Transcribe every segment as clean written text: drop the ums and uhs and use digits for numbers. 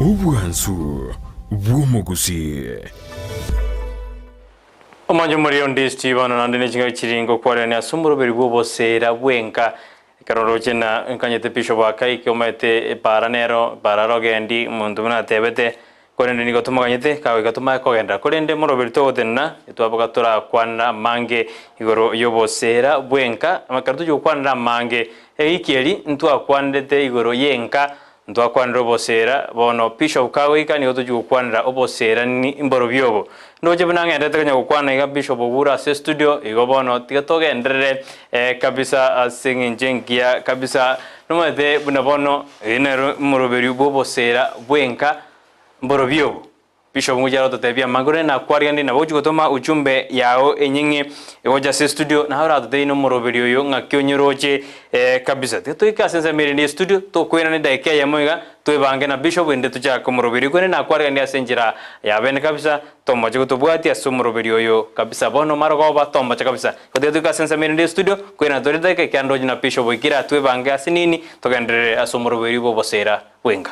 Obwansu bw'omogusii. Omonche omoria onde Stephen naende ne chingaki chiria ngokwarerania ase omoroberi bw'oboseera bw'enka. Ekero oroche na nkanyete Bishop Akaike omanyete epaara nero epaara rogendi omonto buna atebete korende nigo tomoganyete kagoika tomanye kogenderera. Korende moroberi togotenena etwaboka torakwanera amange igoro y'oboseera bw'enka. Ekero tochia gokwanera amange ewiki eri ntwakwanerete igoro y'enka Ntwakwanire oboseera, bono Bishop kagoika nigo tochia gokwanera oboseera mborobio obo. Ndoche buna ng'enderete konya gokwana iga Bishop Oburu ase estudio, igo bono tiga togenderere kabisa ase eng'encho engiya kabisa. Nomanyete buna bono eye nero omoroberio bw'oboseera bwenka mborobio obo. Bishop ngochia arototebia amange korende nakwariganire nabo ogochia gotoma ujumbe yao enying'e egocha ase estudio naye oratotebie nomoroberi oyo ng'aki onyoroche kabisa. Tiga toike ase ensemo ere ende estudio tokoirana edageka eyemo iga twebange na Bishop ende tochake omoroberi oyo korende nakwariganire ase enchera ya bene kabisa tomoche gotobwatia ase omoroberi oyo kabisa bono marogoba tomoche kabisa. Igo tiga toike ase ensemo ere ende estudio koirana tore edageka ekiagera ndoche na Bishop oikire aa twebange ase nini togenderere ase omoroberi bw'oboseera bwenka.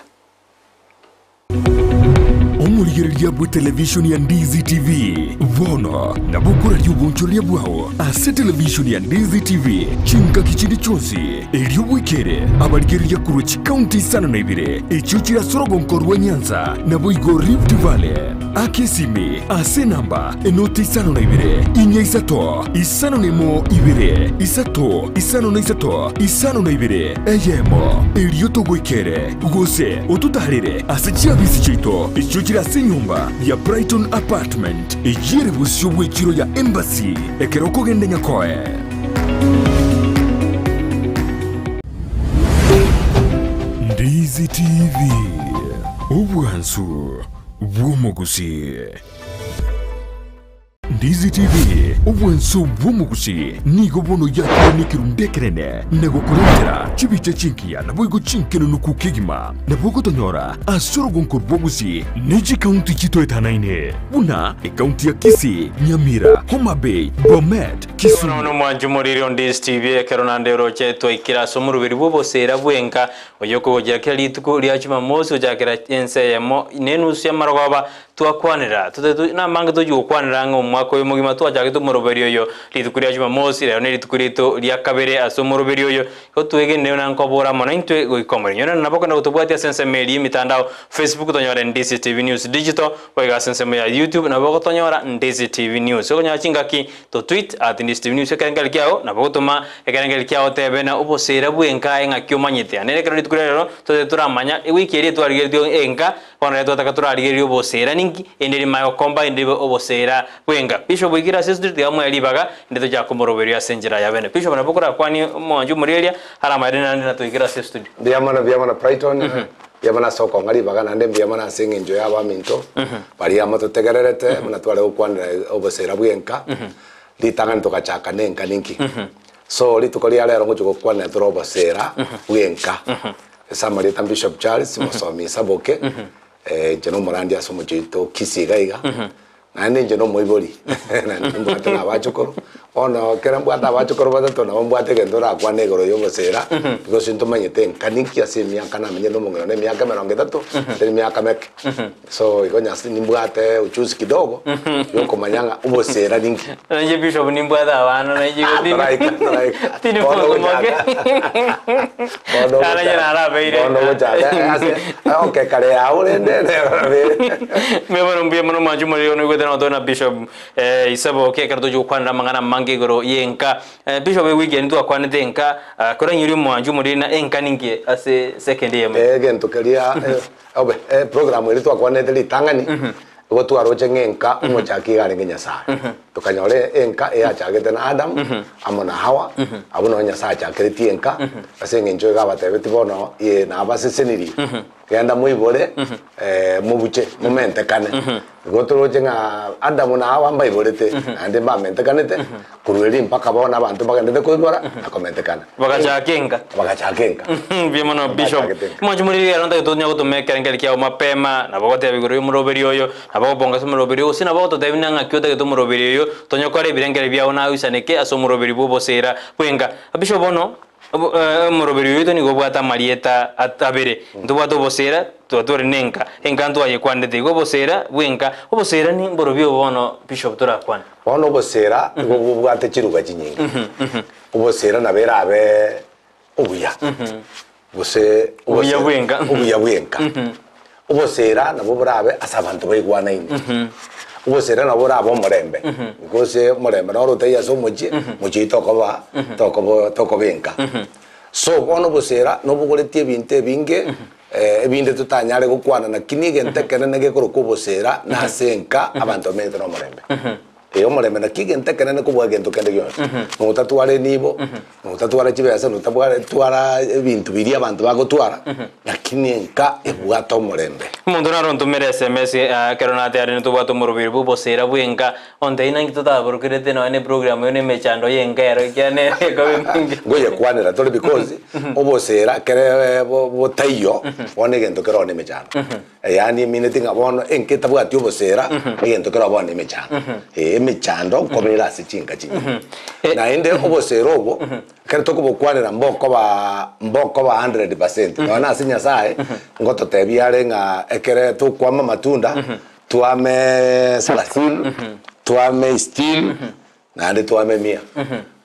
Omorigereria bw'etelevishoni ya Ndizi TV bono nabo okoraria obonchoreria bwao ase televishoni ya Ndizi TV chingaki chinde chionsi, erio bwekere abarigereria korwa chikaunti isano na ibere echio chire ase orogonko rwa Nyanza naboigo Rift Valley. Aka esimi ase enamba enoti isano na ibere, inya isato, isano na emo ibere, isato, isano na isato, isano na ibere, eyemo, erio togoikere. Gose ototaarere ase chiabisi chiaito echio chire ase enyomba ya Brighton Apartment, eyio ere bosio bw'echiro ya Embassy ekero okogenda Nyakoe. Ndizi TV, obwansu bw'omogusii. Ndizi TV, obwanso bw'omogusii, nigo bono yakire nekerundu ekenene na gokorentera chibicha chingiya naboigo chinkenenuku kegima. Nabo ogotonyora ase orogonko rwa Gusii ne chikaunti chitoetanaine buna ekaunti ya Kisii, Nyamira, Homa Bay, Bomet, Kisumu. Bono nomwanchi omoriri o Ndizi TV ekero naende oroche twaikire ase omoruberi bw'oboseera bw'enka oyokogochera kera rituko ria Jumamosi gochakera ensa eyemo na enusu y'amarogoba Twakwanera, totaete namange tochia gokwanera ang'e omwaka oyo omogima twachagete omoroberi oyo rituko ria Jumamosi, rero nerituko riaito ria kabere ase omoroberi oyo, igo twegenire na nkobora amo naintwe goika omorenyo. Onye nabo okogenda gotobwatia ase ensemo eria y'emitandao, Facebook tonyore Ndisi TV News Digital, boigo ase ensemo ya YouTube nabo ogotonyora Ndisi TV News. Okonyora chingaki to tweet at Ndisi TV News ekerengerio kiao, nabo ogotoma ekerengerio kiao otebe na oboseera bw'enka ng'aki omanyete. Ande ekero rituko ria rero totaete toramanya ewiki eria twarigeretie enka Bono riria twataka torarigererie oboseera ninki, ende rimanye gokomba ende ribe oboseera bw'enka. Bishop oikire ase estudio tiga amoe ribaga ende tochake komoroberia ase enchera ya bene. Bishop nabo okorakwanie omwancho omoria eria aramaere naende natoikere ase estudio. Mbuya mono, mbuya mono Brighton, mbuya mono ase okong'a ribaga naende mbuya mono ase eng'encho ya abaminto baria mototegererete buna tware gokwanera oboseera bw'enka, ritang'ani togachaka na enka ninki. So rituko ria rero ngochia gokwanera tore oboseera bw'enka. Ase amarieta Bishop Charles mosomi Isaboke, inche nomorandia ase omochie oito Kisii iga iga, naende inche nomoibori, naende nimbwate na abachokoro, bono ekero mbwate abachokoro batato nabo mbwate egento orakwane igoro ya obosera, because ntomanyete nka ninki ase emiaka namenyete omong'ina one emiaka emerongo etato, teri miaka meke. So igo nyase nimbwate ujuzi kidogo, ya okomanya ng'a obosera ninki. Nainche Bishop nimbwate abana nainche igo tindi Toraika, toraika. tindi Bono monto moke. ogochaka. Bono Nara inche ogochaka. narabeire. Bono ogochaka. Ase, okay kare yao rende nero Mbuya mono mbuya mono mwanche omoriri one oigwete nabo tore na Bishop eh, Isaboke ekero tochia gokwanera amang'ana amange igoro y'enka. Eh, Bishop ewiki eye ntwakwanete enka, ah, korang'eria omwanche omoriri na enka ninki ase second eyemo. Egento keria eh, obe eprogram eria twakwanete ritang'ani, Igo twaroche ng'a enka omochaki iga arenge Nyasae. Tokanyora enka eyachagete na Adamu amo na Hawa, abwo nao Nyasae achakeretie enka, ase eng'encho iga abatebetie bono ee nabasesenirie, genda moibore mobuche, momentekane. Igo toroche ng'a Adamu na Hawa mbaiborete, naende mbamentekanete, korwa erio mpaka bono abanto mbagenderete koibora na komentekana. Bagachaka enka. Bagachaka enka. Mbuya mono Bishop. Bachagete enka. Mwanche more rigero ntagete tonya gotoma ekerengerio kiao mapema, nabo ogoteba igoro y'omoroberi oyo, nabo ogobonga ase omoroberi oyo, gose nabo ogototebia buna ng'aki otagete omoroberi oyo, tonya kora ebirengererio biao nagoisaneke ase omoroberi bw'oboseera bw'enka. Bishop bono, obo omoroberi oyo oito nigo obwate amarieta at abere, ntobwate oboseera. Twatware nenka, enka ntwayekwanete igo obosera bw'enka, obosera ni mborobio obo bono Bishop torakwane. Bono obosera nigo bobwate chiruga chinyinge. Obosera nabo erabe obuya, gose Obuya obosera- bw'enka. obuya bw'enka. Obosera nabo borabe ase abanto baigwanaine. Obosera nabo borabe omorembe, gose omorembe noro otaiyo ase omochie, mochie oyio tokoba tokoba tokoba enka. So bono obosera nobogoretie ebinto ebinge Ebinde totanyare gokwana, lakini egento ekenene gekorokwa obosera nase enka abanto bamenyete nomorembe. Ee, omorembe naki egento ekenene kobua egento kende gionsi. Notatwara enibo, notatwara chibesa, notabware twara ebinto biria abanto bagotwara, lakini enka ebwate omorembe. Omonto naro ontomere sms ekero natearire ntobwate omoroberi bwa obosera bw'enka, ontebie naki totaborokerete nonya ne program eye na emechando y'enka ero ekiagera nere ekoba emenge. Ngoyekwanera tore because obosera ekere botaiyo bono egento keroo na emechando. Yaani emineti ng'a bono enka etabwati obosera egento keroo bono na emechando. Emechando nkoba ere ase chinka chinyinge. Naende obosera obo ekero tokobokwanera mbokoba mbokoba 100%. Nonya na ase Nyasaye ngototebia are ng'a ekere tokwama amatunda Twame salasini, twame sitini, naende twame emia.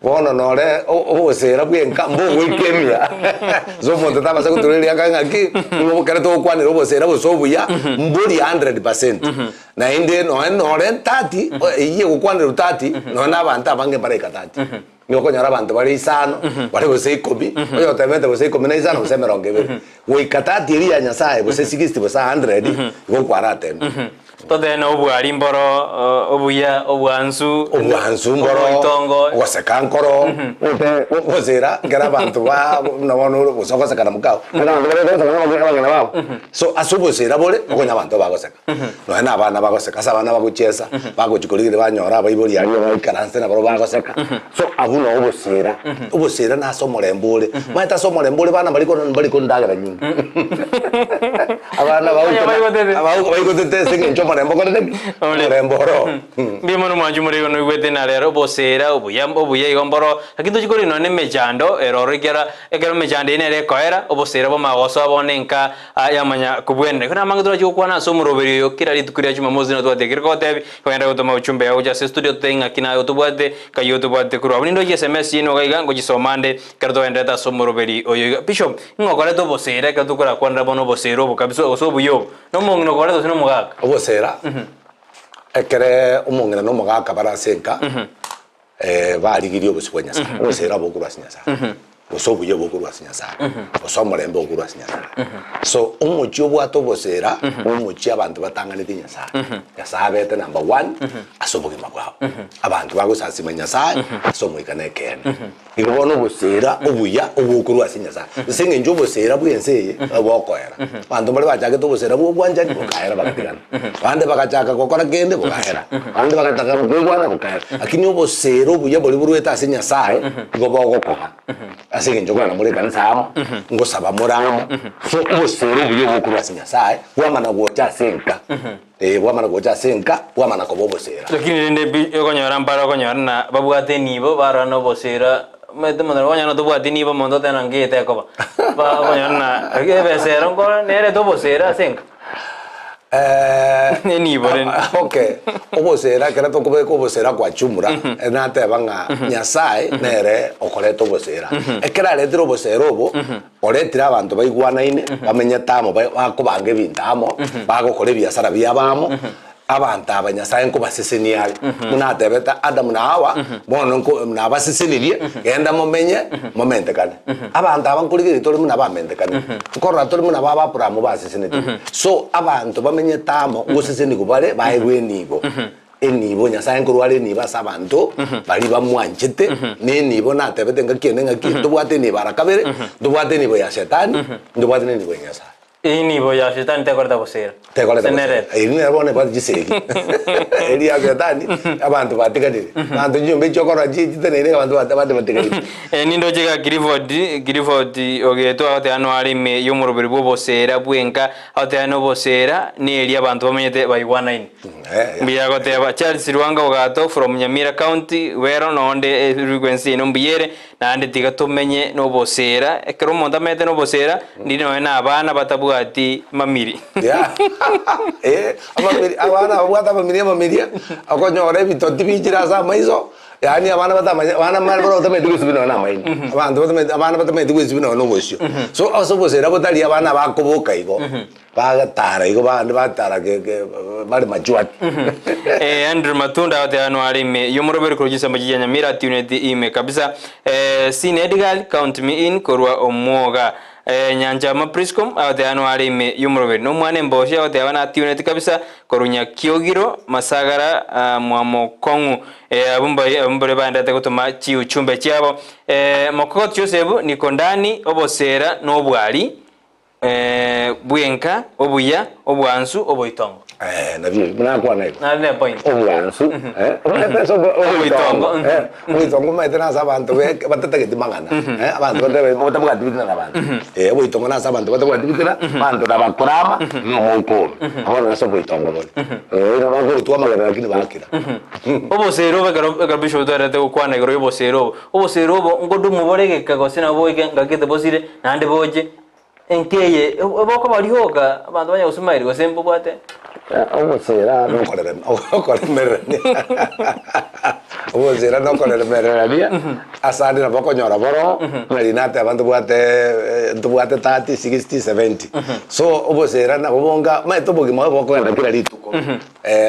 Bono nore obosera bwenka mbogoika emia. Ase omonto tabasa gotura erianga ng'aki, nigo ekero togokwanera obosera gose obuya, mbori 100%. Naende noe nore 30, eywo egokwanerwa 30, nonya na abanto abange mbaraika 30. Nigo okonyora abanto bare isano, bare gose ikomi, oyotebete gose ikomi na isano gose emerongo ebere. Goika 30 eria ya Nyasaye gose 60 gose 100, igo kwarateme. Totebe na obwari mboro, obuya, obwansu, Obwansu mboro, oboitongo. ogoseka nkoro, ogosera ekero abanto ba buna bono ore gose ogoseka na mokao, abanto bare goseka na abang'ina babo. So ase obosera bore, okonya abanto bagoseka. Nonya na abana bagoseka, ase abana bagochiesa, bagochia korigereria banyora abaibori aria baikaranse nabarobwo bagoseka. So abwo noo obosera, obosera nase omorembe ore. Omanyete ase omorembe ore bana mbari korora mbari kondagera nyinga. Abana Onye baigotete. baigotete ase eng'encho omorembe okorete ki? Ore. Omorembe oroo. Mbuya mono mwanche omorero noigwete na rero obosera obuya obuya igo mboro, lakini tochia korina nonya na emechando ere ororo ekiagera ekero emechando eye nere ekoera, obosera bw'amagoso abone nka Ayamanya kobwenera. Igo namange torache gokwana ase omoroberi oyo kera rituko ria Jumamosi na twatekire gotebi kogenda gotoma uchumbe yao gocha ase studio totebie ng'aki naye otobwate kai otobwate korwa abwo. Nindoche sms chiaino iga iga ngochisoma ande ekero togenderete ase omoroberi oyo iga. Bishop, ng'o okoreta obosera ekero tokorakwanera bono obosera obo kabisa gose obuya obo? Nomong'ina okoreta gose nomogaka? Obosera, ekere omong'ina na omogaka bare ase enka, barigirie obosio bwa Nyasae, obosera bokorwa ase Nyasae, gose obuya bokorwa ase Nyasae, gose omorembe okorwa ase Nyasae. So omochie obwate obosera, omochie abanto batang'aneti Nyasae. Nyasae abete number one ase obogima bwabo. Abanto bagosasima Nyasae ase omoika na ekeene. Igo bono obosera obuya obokorwa ase Nyasae. Ase eng'encho obosera bw'ense eye bokoera. Abanto mbare bachagete obosera bwa obwanchani bokaera bagatigana. Abande bagachaka gokora kende bokaera. Abande bagataka koigwana bokaera. Lakini obosera obuya boria borwete ase Nyasae nigo bogokoga. Ase eng'encho okogenda more ekanisa amo, ngosaba more amo. So obosera obuya obokorwa ase Nyasae bwamana gocha ase enka. Ee, bwamana gocha ase enka, bwamana koba obosera. Lakini rende pi okonyora mbare okonyora na babwate enibo barora na obosera omanyete omonto nabo okonyora na tobwati enibo omonto oteba ng'a ngete ekoba ba okonyora na ebesa ero nkore nerete obosera ase enka. Enibo rende. Okay, obosera ekero tokobeka obosera kwa jumla, nateba ng'a Nyasaye nere okoreta obosera. Ekero aretire obosera obo, Oretire abanto baigwanaine, bamenyete amo, bakobanga ebinto amo, bagokora ebiasara biabo amo, abanto aba Nyasae nkobasesenia are. Buna atebete Adamu na Hawa, bono nko nabasesenirie, genda momenye, momentekane. Abanto aba nkorigereria tore buna bamentekanire, nkorora tore buna baba Abrahamu basesenetigwe. So abanto bamenyete amo, ngosesenigwa bare, baegwe enibo. Enibo, Nyasae nkorwa are enibo ase abanto baria bamwanchete, na enibo natebete engaki ende ng'aki, ntobwate enibo ara kabere, ntobwate enibo ya Shetani, ntobwate na enibo ya Nyasae. Enibo ya Shetani tekoreta gosira. Tekoreta Gose gosira. nerete. Eri nero bono ebwate chisegi. Eri ya Shetani, abanto batiganire. Abanto chinyomba echio okorora chi chiteneine abanto bate bande batiganire. Nindoche iga Clifford, Clifford ogetwe agoteba noare ime y'omoroberi bw'obosera bw'enka, agoteba nobosera neria abanto bamenyete baigwanaine. Eh, Mbuya goteba Charles Rwanga Ogato from Nyamira County wero nonde efrequency eno mbuyere naende tiga tomenye nobosera ekero omonto amenyete nobosera ndiri nonye na abana batabwati mamiri. Yeah. Eh, amamiri abana babwate amamiri amamiria, okonyora ebitoti bichire ase amaiso, yaani abana batamanye abana mare barabwo batamanyeti gwesibia nonye na amaino. Abanto batamanyeti abana batamanyeti gwesibia nonye na obosio. So ase obosera botari abana bakoboka igo, bagatara igo bande batara ke ke bare machuati. Eh, Andrew Matunda agoteba noare ime y'omoroberi korwa chinsambo chia Nyamira tuneti ime kabisa. Eh, Sin Edgar count me in korwa Omwoga. Eh, Nyanchama Priscom agoteba noare ime y'omoroberi. Nomwana Emboshe agoteba natuneti kabisa korwa Nyakiogiro Masagara ah, Mwamokong'u. Eh, abwo mbaria abwo mbare baendete gotoma chiuchumbe chiabo. Eh, Mokogoti Joseph niko ndani obosera na obwari eh, bwenka obuya obwansu oboitongo. Eh, nabio ebi buna nakwana igo. Nare ne point. Obwansu, eh, omanyete ase obo- Oboitongo, oboitongo, mhm. eh, oboitongo omanyete nase abanto be- batatageti mang'ana, eh, abanto batabe- batabwati bitina na abanto. Eh, oboitongo nase abanto batabwati bitina, abanto nabakorama, na omouko ore. Bono nase oboitongo bore. Eh, iga bakorutwa amagena lakini bakira. Obosera obo ekero ekero bishop twarete gokwana igoro ya obosera obo, obosera obo nkodumu bore egeka gose nabo boike ngakete bosire naende boche, enka eye bokoba rioka abanto banya gosumairi gose mbobwate. Obosera nokorere okoremererania obosera nokoremererania ase ande nabo okonyora boro ng'a riria nateba ntobwate ntobwate 30, 60, 70 so obosera nabo bonga omanyete obogima bokogenda kera rituko.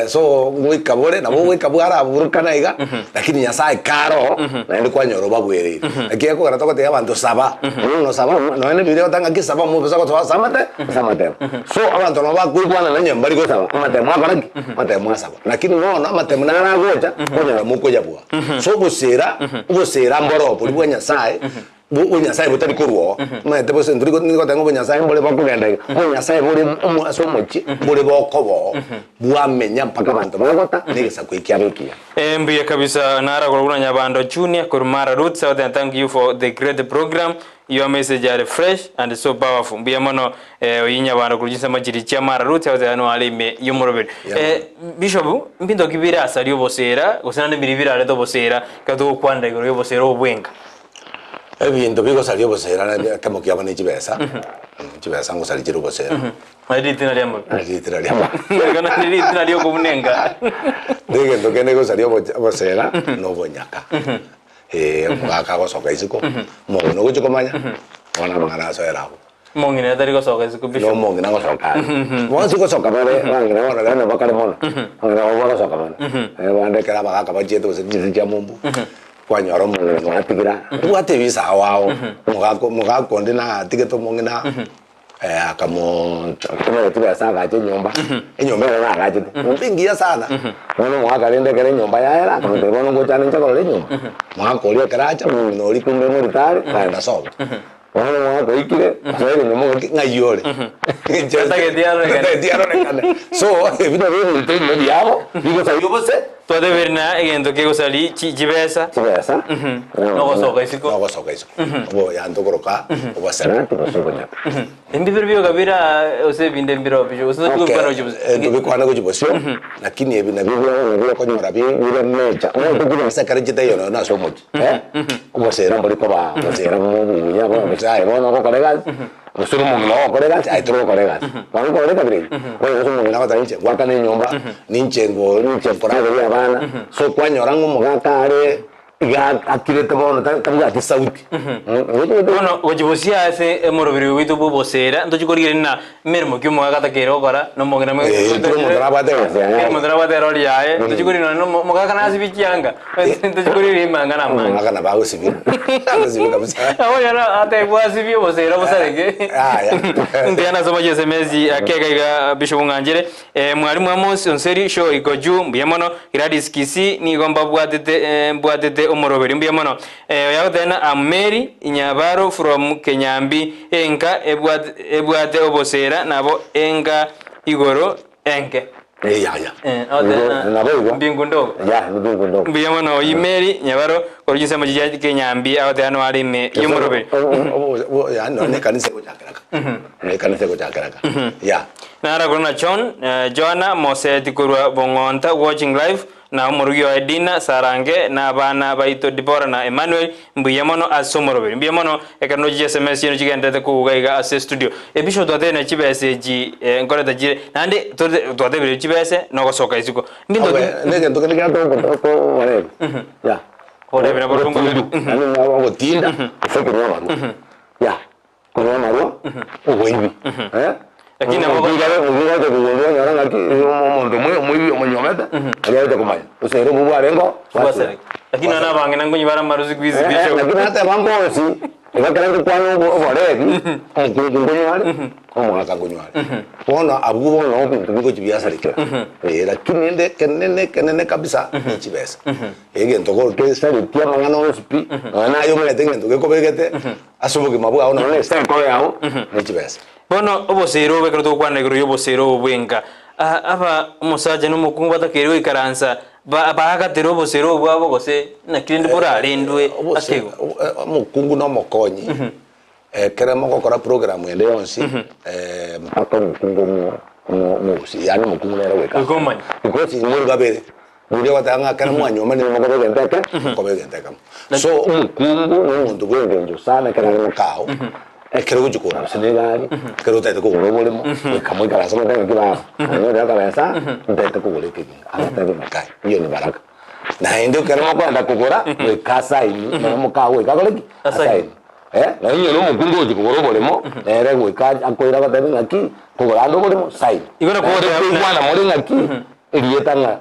So goika bore, nabo goika bwaraburukana iga, lakini Nyasaye kare oo, naende kwanyora obabwereire. Naki ekogera togotebia abanto saba, bono saba nonya na ebibiria egoteba ng'aki saba mobisa gotoa ase amate, ase amatemo. So abanto nabo bakoigwana na onye mbari gosaba, amatemo akora ki? Amatemo asaba. Lakini bono amatemo naro agocha, kwanyora mokoyabua. So obosera, obosera mboro boria bwa Nyasaye, Bo bonyasae botari korwa oo, omanyete bose ntori nigo goteba ng'a obonyasae mbore bokogenda iga, obonyasae bore omo ase omochie mbore bokoba oo, bwamenya mpaka abanto bagota, na egesaku ekiabo ekiya. Eh, mbuya kabisa naragora buna Nyabando Junior korwa Mara Roots out there thank you for the great program your message are fresh and so powerful mbuya mono eh, oyi Nyabando korwa chinsemo chiri chia Mara Roots out there noare ime y'omoroberi Yeah. eh, Bishop mbinto ki bire asari obosera gose naende mbiri birarete obosera ekero togokwanera igoro y'obosera obo bwenka Ebinto bigosaria obosera naende ekemo kiabo ne chibesa, chibesa ngosaria chire obosera. Naende ritina ri'amabe. Naende ritina ri'amabe. Igo naende ritina ri'okobunenka. Na egento kende gosaria oboch obosera, na obonyaka. Eh, omogaka agosoka isiko, omong'ina ogochia komanya, bono amang'ana asoera abwo. Omong'ina ere tari gosoka isiko Na bishop. omong'ina agosoka are. Bonsi gosoka bare, abang'ina bono rero nabo bakare mono, abang'ina nabo bagosoka mono. Abande ekero abagaka bachiete gose chinse chia mumbu, Kwanyora omong'ina mwatigira, obwate ebisa ao ao, omogaka omogaka onde natigete omong'ina akamoo akamanya chibesa agacha enyomba, enyomba ere nagachete, nyomba engiya sana. Bono omogaka rende ekero enyomba yaera, akamotebia bono ngocha ninche korora enyomba, omogaka oria ekero acha, omong'ina oria kumbe morito are, akaenda sobo. Bono omogaka oikire, osoire nyomba ng'aki ng'ai ore? Tatageti arorekane. Tatageti arorekane. So, ebi nabio ebinto ebimo biabo, bigosaria obose. Twatebire na egento kegosari chi chibesa. Chibesa. Nogosoka isiko. Nogosoka isiko. Obo yanto okoroka oboserati gose obonyaka. Embibiro bioka bira gose ebinde mbiro bisho gose Okay, tobikwana gochia bosio. ntobikwane gochia bosio, lakini ebi nabio bia nabio okonyora bi bire major. Omonto chibesa ekero chitaiyo nonya ase omochie, eh, obosera mbori koba obosera buya gose aye bono ogokora egasi, Gose ore omong'ina ogokora egasi, aye tori gokora egasi. Bono nkore ekabira eyio, bono gose omong'ina agoteba inche ngwakane enyomba, ninche ngo ninche nkoragerie abana, so kwanyora ng'a omogaka are iga akirete bono ta tabwati sauti Bono gochia bosio ase omoroberi oito bwa obosera, ntochie korigereria ng'a emeremo ki omogaka atakeire gokora, na omong'ina Eh, kera omonto nabwate egasi yaye. Kera omonto nabwate erori yaye, ntochie korigereria nonye na omogaka nasibie chianga, ntochie korigereria amang'ana amange. Omogaka nabo agosibia, agosibia kabisa. Nabo onyore atebwa asibie obosera bosareke. Yaya. Mbuya nasoma chiSMS ake iga iga Bishop Ng'anchire. Eh, Mwalimu Amos Onseri show iko juu mbuya mono. Gladys Kisii nigo mbabwatete eh, mbwatete omoroberi mbuya mono. Eh, oyagoteba ng'a am Mary Nyabaro from Kenyambi enka ebwate ebwate obosera nabo enka igoro enke. Eh, yaya. Eh, agoteba ng'a Nabo igo. mbingu ndogo. Ya, ni mbingu ndogo. Mbuya mono oyio Mary Nyabaro korwa chinsemo chia Kenyambi agoteba noare ime y'omoroberi. Yani nonye ekanisa egochakeraka. Ekanisa egochakeraka. Ya. Nara korwa na John, Joana, Moseti korwa Bong'onta watching live, na omorugi oye Dina, Sarange, na abana baito Dibora na Emmanuel, mbuya mono ase omoroberi. Mbuya mono ekero ndoche chiSMS chiaino chigenderete kouga iga ase estudio. Ebisho twatebire na chibesa echi nkoreta chire, naende tore twatebire chibese na ogosoka isiko. Mbinto ki? Abe, negento kende kiatogokorebi ya Orebi nabo ogotindu yaani ng'a ogotinda ase konywa amarwa ya Konywa amarwa, oboibi, eh. Lakini nabo ba- Omoigare omoigare kogundua onyore ng'aki omonto omwe omoibi omonyomete, aria aete komanya. Gose ere obwo bwarenge oo, Bwasareka. Lakini nonya abang'ina nkonywa bare amaru siku hizi bishop. Lakini nateba mbonsi, iga ekero ngokwana obo oborebi, omokungu nkonywa are, omogaka nkonywa are. Bono abwo bono ebinto bigochi biasarekera. Eh, lakini rende ekenene ekenene kabisa, ne chibesa. Egento gesaretie amang'ana onsi pi, nonya naye omanyete egento gekobegete. Ase obogima bwao nonya nese enkoro yao ne chibesa. Bono oboseera obo ekero togokwana igoro y'oboseera obo bw'enka, aba omosacha na omokungu batakeire goikaransa baagatera oboseera obo bwabo gose naki rende borarendwe ase igo? Omokungu na omokonyi ekero mogokora program ende yonsi mpaka omokungu omogusie yaani omokungu nere goika Goika omanye. Because more babere. Riria ogoteba ng'a ekero mwanyuomanire mokoba egento eke, mokoba egento ekemo. So omokungu na omonto bw'engencho sana ekero are mokao, ekero ogochia kogora gose na egari, ekero otagete kogora oboremo, goika moikaranse motebe ng'aki baba, nanyorire akabesa, ntagete kogora ekeginga, agatebe ng'a kai, hiyo ni baraka. Naende ekero mokoenda kogora, goika asaini, nonye mokao goika akore ki? Asaini. Asaini. Nonye onye omokungu ogochia kogora oboremo, nere goika akoira agotebi ng'aki, kogora ande oboremo, sign. Igo nakwo Naende ogoteba buna- koigwana more ng'aki, Erieta ng'a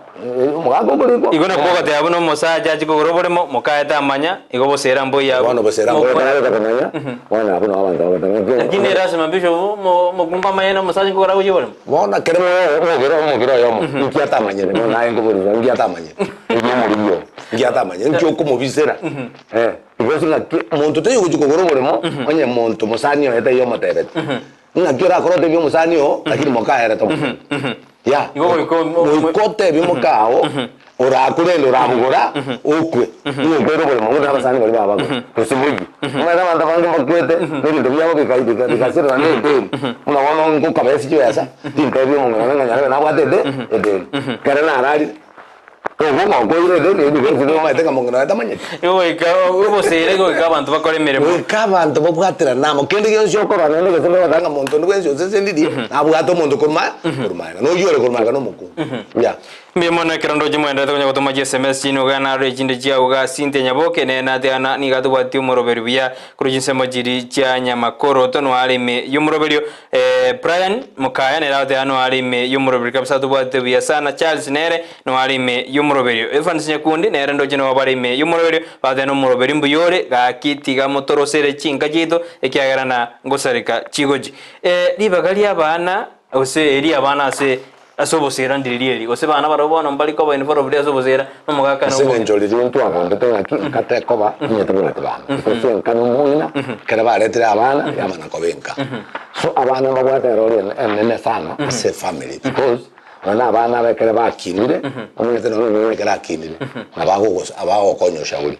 omogaka okorikwa. Igo nakwo ogoteba buna omosacha achie kogora oboremo, mokaye tamanya, igo bosera mboiyo abwo. Bono bosera mboiyo tarareta komanya, bono abwo nabo abanto bagoteba ng'a ki. Lakini erasima bishop omokungu amanye na omosacha nkogora agochia oboremo. Bono ekero omobere omobere oyomo, inki atamanyire? Bono naye nkoboria inki atamanyire? Erio omoriri oyo, inki atamanyire? Inki okomobisera? Because ng'aki monto taiyo ogochia kogora oboremo, onye monto mosani oye taiyo omotebetie. Ng'aki orakore otebie omosani oo, lakini mokaerete omokungu. Ya, Igo goika omo- goika otebie mokao, orakorende orabogora, okwe. Nigo okoira oboremo buna abasani baria babagwa, gose moyie. Omanyete abanto abange mbakwete, na ebinto biabo bika bika bigasirera na edeni. Buna bono ngokabesi chibesa, tintebia omong'ina one ng'a nyarebe nabwate ede edeni. Ekero nararire. Goika obosere goika abanto bakore emeremo. Goika abanto babwaterane amo. Kende gionsi okorora naende gose nogoteba ng'a monto onde bwensi osesenirie, nabwate omonto korwa korwa magega. Na oyio ore korwa magega nomokungu. Buya. Mbuya mono ekero ndoche moenderete konya gotoma chi sms chiino iga narore echinde chiao iga Cynthia Nyaboke nere nateana nigo atobwatie omoroberi buya korwa chinsemo chiri chia Nyamakoroto noare ime yomoroberio Brian Mokaya nere agoteba noare ime yomoroberio kabisa atobwate buya sana Charles nere Noare ime y'omoroberio. Evans Nyakundi nere ndoche nabo bare ime y'omoroberio, bagoteba nomoroberio mbuya ore, gaki tiga motorosere chinka chiaito, ekiagera na ngosareka chigochi. Eh, ribaga ri'abana, gose eri'abana ase ase obosera ndiriri eri, gose bana barabwo bono mbari koba involved ase obosera, nomogaka Ase eng'encho riria intwe twagambete ng'aki nka tekoba, onye tobwati bana. Gose enka na omong'ina, ekero baretire abana, yamana koba enka. So abana mbabwate erori enene sana ase efamily because. Nonya na abana aba ekero bakinire, omanyete nonya omwana ekero akinire, nabo agogosa abagokonya ushauri.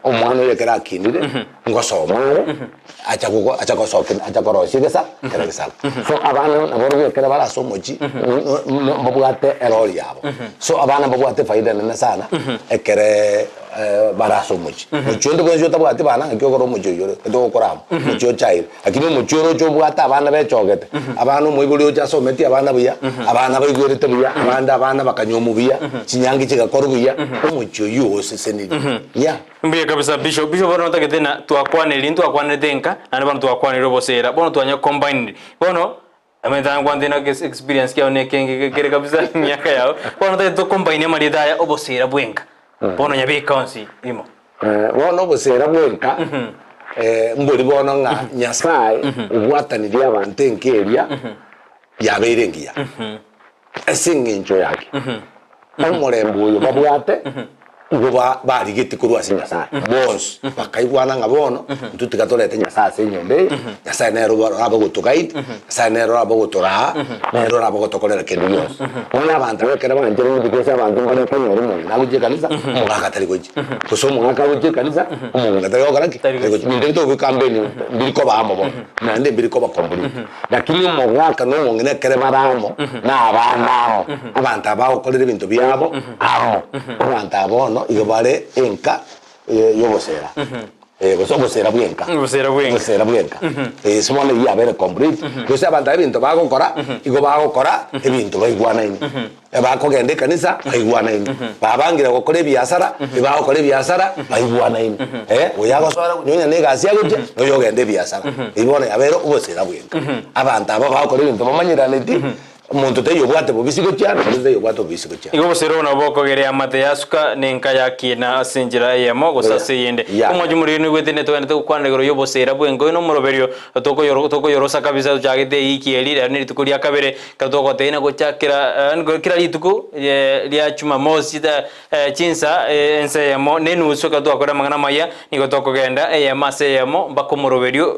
Omwana oyo ekero akinire, ngosoma are, acha gogo acha gosokia acha korosia egesa kere egesaku. So abana nabarobwo ekero bare ase omochie, mbabwate erori yabo. So abana mbabwate efaida enene sana, ekereee bare ase omochie. Mochie onde bwensi otabwati bana ng'aki okore omochie oyio ore togokora amo, omochie ochaire. Lakini omochie oroche obwate abana bechogete, abana omoibori oche asometie abana buya, abana baigwerete buya, abande abana bakanyuomwa buya, chinyangi chigakorwa buya, omochie oyio osesenirie. Yeah. Mbuya kabisa Bishop. Bishop bono notagete na twakwaneiri ntwakwanerete nka naende bono twakwaneire obosera bono twanya combined bono omanyete nkwante na experience kiao nekenge kere kabisa emiaka yao bono notagete to combine amarieta aya obosera bwenka bono nyabeka onsi rimo. Bono obosera bwenka mbori bono ng'a Nyasae obwatanirie abanto enka eria yabeire engiya. Ase eng'encho yaki, omorembe oyo babwate. Igo ba barigetie korwa ase Nyasae bonsi, bakaigwana ng'a bono intwe tiga torete Nyasae ase enyomba eye, Nyasae nere oba orabe ogotoguide, Nyasae nere orabe ogotoraa, nere orabe ogotokorera kende gionsi. Bono abanto aba ekero banchire gochia ase abanto mbare okonyora omong'ina agochia ekanisa, omogaka tari gochia, gose omogaka agochia ekanisa, omong'ina tari gokora ki? Tari gochia. Ebinto ebi tobika mbeni mbiri koba amo bono, naende mbiri koba complete. Lakini omogaka na omong'ina ekere bare amo, na abana amo, abanto aba bagokorera ebinto biabo amo, abanto aba bono igo bare enka y'obosera, gose obosera bw'enka. Obosera bw'enka. Obosera bw'enka. Ase bono eyio yabere complete, gose abanto aba ebinto bagokora, igo bagokora ebinto baigwanaine. Bakogenda ekanisa baigwanaine, babangire gokora ebiasara, ebagokora ebiasara baigwanaine. Oyo agosoera nonya na egasi agochia, na oyo ogenda ebiasara. Eyio bono yabeire obosera bwenka. Abanto aba bagokora ebinto bamanyeraneti, omonto taiyo obwate bobisi gochia, na onde taiyo obwate bobisi gochia. Igo obosera obo nabo bokogerea amate yasuka, na enka yakina ase enchera eyemo gose ase eyende. Omwancho moriri noigwete netogenderete gokwana igoro y'obosera bwenka. Oyo nomoroberio tokoyorosa kabisa tochagete eyiki eri, rero nerituko ria kabere. Ekero togoteina gochakera kera rituko ria Jumamosi chinsa ensa eyemo na enusu ekero twakora amang'ana amaya, nigo tokogenda eyemo ase eyemo mpaka omoroberio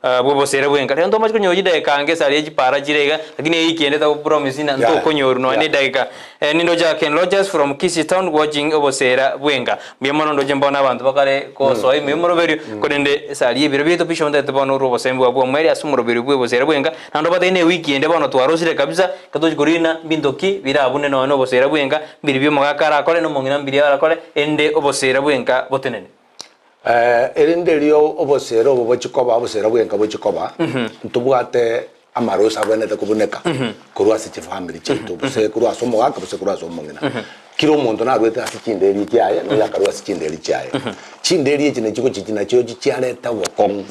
bw'obosera bwenka. Rero ntomache konyora chidakika ange esare ye chipara chire iga, lakini eyiki ende tagopromise ng'a ntokonyorwa nonya na edakika. Nindoche Ken Rogers from Kisii town watching obosera bwenka. Mbuya mono ndoche mbono abanto bakare gosoa ime y'omoroberio, korende esari y'ebiro biaito Bishop ntagete bono orwe obosembi bwabo bw'omweri ase omoroberio bw'obosera bwenka. Naende obatebi ne ewiki ende bono twarosire kabisa, ekero tochi korina mbinto ki birabune nonya na obosera bwenka, mbiri bi'omogaka arakore, na omong'ina mbiri arakore, erinde obosera bwenka botenene. Erinde erio obosera obo bochie koba, obosera bwenka bochie koba, ntobwate amaroso abwenerete kobuneka korwa ase chifamiri chiaito, gose korwa ase omogaka gose korwa ase omong'ina. Kera omonto narwete ase chinderi chiaye, na oyo akarwa ase chinderi chiaye. Chinderi echi nachi gochichi nachio chiareta obokong'u,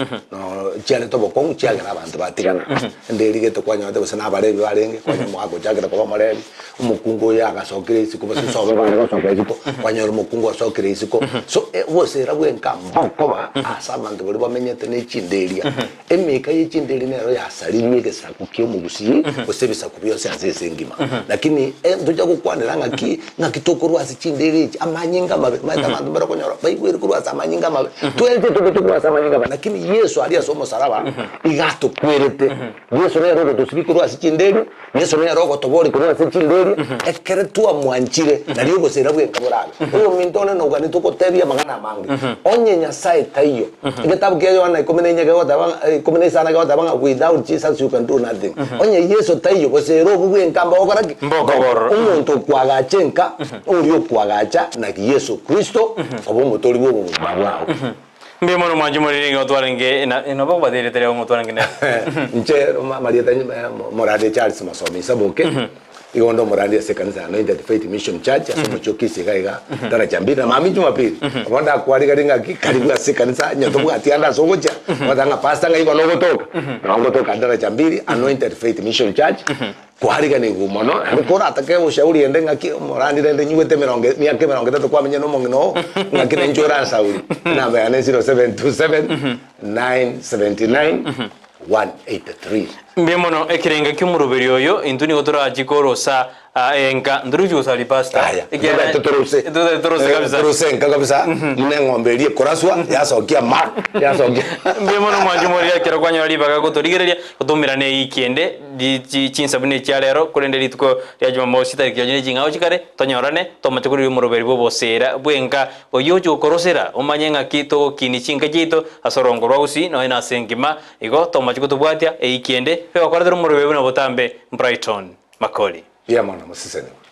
chiareta obokong'u chiagera abanto batigana. Enderi gete kwanyorete gose na abarebi barenge, kwanyora omogaka ochakire koba omorebi, omokungu oyo agasokire isiko gose sobe bare gosoka isiko, kwanyora omokungu osokire isiko. So obosera bwenka mbokoba ase abanto baria bamenyete ne chinderia. Emeika ye chinderi nero yasaririe egesaku ki'omogusii gose ebisaku bionsi ase ense engima. Lakini ntocha gokwanera ng'aki ng'aki tokorwa ase chinderi echi amanyinga amabe, omanyete abanto mbare okonyora baigwere korwa ase amanyinga amabe, twensi togocha korwa ase amanyinga amabe, lakini Yeso aria ase omosalaba iga atokwerete. Yeso nere ogotosibia korwa ase chinderi, Yeso nere ogotoboria korwa ase chinderi, ekere twamwanchire, nario obosera bwenka borabe. Oyominto one noganete ogotebia amang'ana amange, onye Nyasae taiyo, egetabu kia Yohana ikomi na inye kegoteba ng'a ikomi na isano kegoteba ng'a without Jesus you can do nothing. Onye Yeso taiyo, bosera obwo bwenka mbogokora ki? Mbokoborora. Omonto okoagacha enka, oria okoagacha naki Yeso Kristo, obe omotori bw'obogima bwao. Mbuya mono mwanche moriri nigo twarenge na nabo obaterete rero ng'o twarenge nere. Inche amarieta Morande Charles Masomi Isaboke, igo onde omorandi ase ekanisa ya Anointed Faith Mission Church ase omochie o Kisii iga iga daraja mbili na mambia Jumapili. Obo ndakwarigeria ng'aki karibu ase ekanisa onye tobwati ande ase ogochia, ogoteba ng'a pastor ng'ai bono ogotoka, nabo ngotoka daraja mbili Anointed Faith Mission Church. Kwariganigwe mono, naende koratake oboshauri ende ng'aki omorandi rende nyigwete emerongo emiaka emerongo etato kwamenya nomong'ina oo, ng'aki nainche oransauri. Enamba yane 0727 979 183. Mbuya mono ekerenga ki'omoroberi oyo, intwe nigo torachi korosa enka, ntoruchi gosari pastor. Aya, Ekiagera totagete torose. totagete torose kabisa. Torose enka kabisa, buna eng'ombe eria ekoraswa, yasokia ma, yasokia. Mbuya mono mwanche morire ekero kwanyora ribaga gotorigereria, gotomerana eyiki ende. Chinsa buna echia rero, korende rituko ria Jumamosi tariki yonye ne ching'ao chikare, tonyorane, tomoche korigia omoroberi bw'oboseera bw'enka, oyio oche gokorosera, omanye ng'aki togokinia chinka chiaito ase orongo rwa gusii nonya nase engima. Igo tomoche gotobwatia eiki ende, egokoretera omoroberi buna botambe. Brighton Makori. Mbuya mono, mosesenigwe.